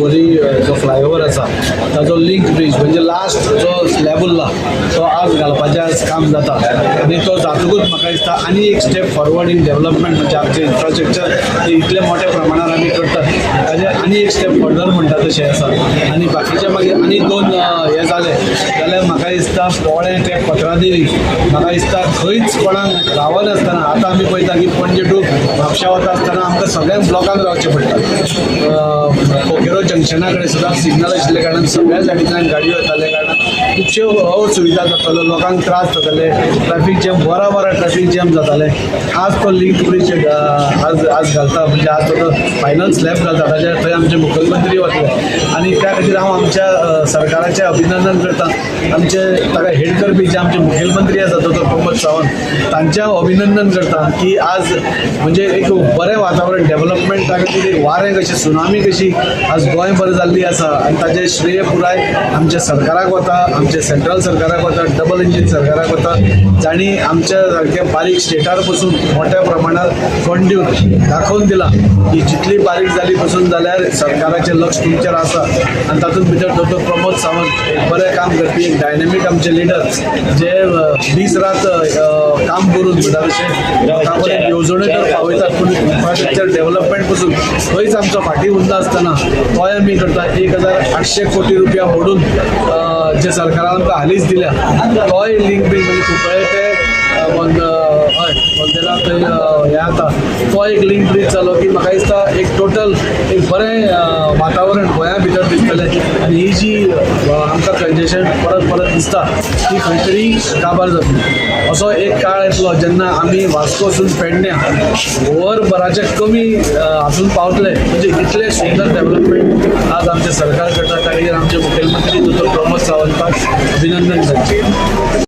पर्वरी जो फ्लायओवर आसा ताजो लिंक ब्रीज म्हणजे लास्ट जो स्लॅब उरला तो आज घालपाचें आज काम जाता आनी तो जातकूच म्हाका दिसता आनी एक स्टेप फॉरवर्ड इन डेव्हलपमेंट, म्हणजे आमचें इन्फ्रास्ट्रक्चर इतले मोठ्या प्रमाणात आमी करतात ताजें आनी एक स्टेप फर्दर म्हणटा तशें आसा. आनी बाकीचे मागीर आनी दोन हे जाले जाल्यार म्हाका दिसता पोळें ते पत्रादेवी म्हाका दिसता खंयच कोणाक रावनासतना. आतां आमी पळयता की पणजे टू म्हापशा वता आसतना आमकां सगळ्यांक ब्लॉकान रावचें पडटा. कोकेरो जंक्शना कडेन सुद्दां सिग्नल आशिल्ल्या कारणान सगळ्या सायडींतल्यान गाडयो येताल्या कारणान खुबश्यो असुविधा जाताल्यो, लोकांक त्रास जाताले, ट्रॅफीक जॅम, वरां वरां ट्रॅफीक जॅम जातालें. आज तो लिंक ब्रीज आज आज घालता, म्हणजे आज तो फायनल स्लॅब घालता, ताच्या थंय आमचे मुखेलमंत्री वतले आनी त्या खातीर हांव आमच्या सरकाराचें अभिनंदन करता. आमचे ताका हेड करपी जे आमचे मुखेलमंत्री आसा दोतोर प्रमोद सावंत, तांचें हांव अभिनंदन करता की आज म्हणजे एक बरें वातावरण, डेव्हलपमेंटा खातीर एक वारें कशें, सुनामी कशी आज गोंयभर जाल्ली आसा आनी ताजें श्रेय पुराय आमच्या सरकाराक वता, आमच्या सेंट्रल सरकाराक वता, डबल इंजीन सरकाराक वता, जांणी आमच्या सारक्या बारीक स्टेटार पसून मोठ्या प्रमाणात फंड दिवन दाखोवन दिलां की जितली बारीक जाली पसून जाल्यार सरकाराचें लक्ष तुमचेर आसा. आनी तातूंत भितर डॉक्टर प्रमोद सावंत एक बरें काम करपी, एक डायनेमीक आमचे लिडर, जे दीस रात काम करून म्हणटा तशें लोकां पर्यंत येवजण्यो तर पावयतात, पूण इन्फ्रास्ट्रक्चर डेव्हलपमेंट पसून खंयच आमचो फाटीं उरना आसतना तोय आमी करता. 1800 कोटी रुपया मोडून जे सरकारान आमकां हालींच दिल्या, तोय लिंक ब्रीज म्हणजे कुंकळे ते हय, बोंदेरा थंय हें आता तो एक लिंक ब्रीज जालो की म्हाका दिसता एक टोटल एक बरें वातावरण गोंया भितर दिसतलें आनी ही जी आमकां कंजेशन परत परत दिसता ती खंय तरी काबार जातली. असो एक काळ येतलो जेन्ना आमी वास्कोसून पेडण्यां वरभराच्या कमी हातून पावतले. म्हणजे इतलें सुंदर डेव्हलपमेंट आज आमचें सरकार करता. त्या खातीर आमचे मुखेलमंत्री दोतोर प्रमोद सावंताक अभिनंदन तांचें.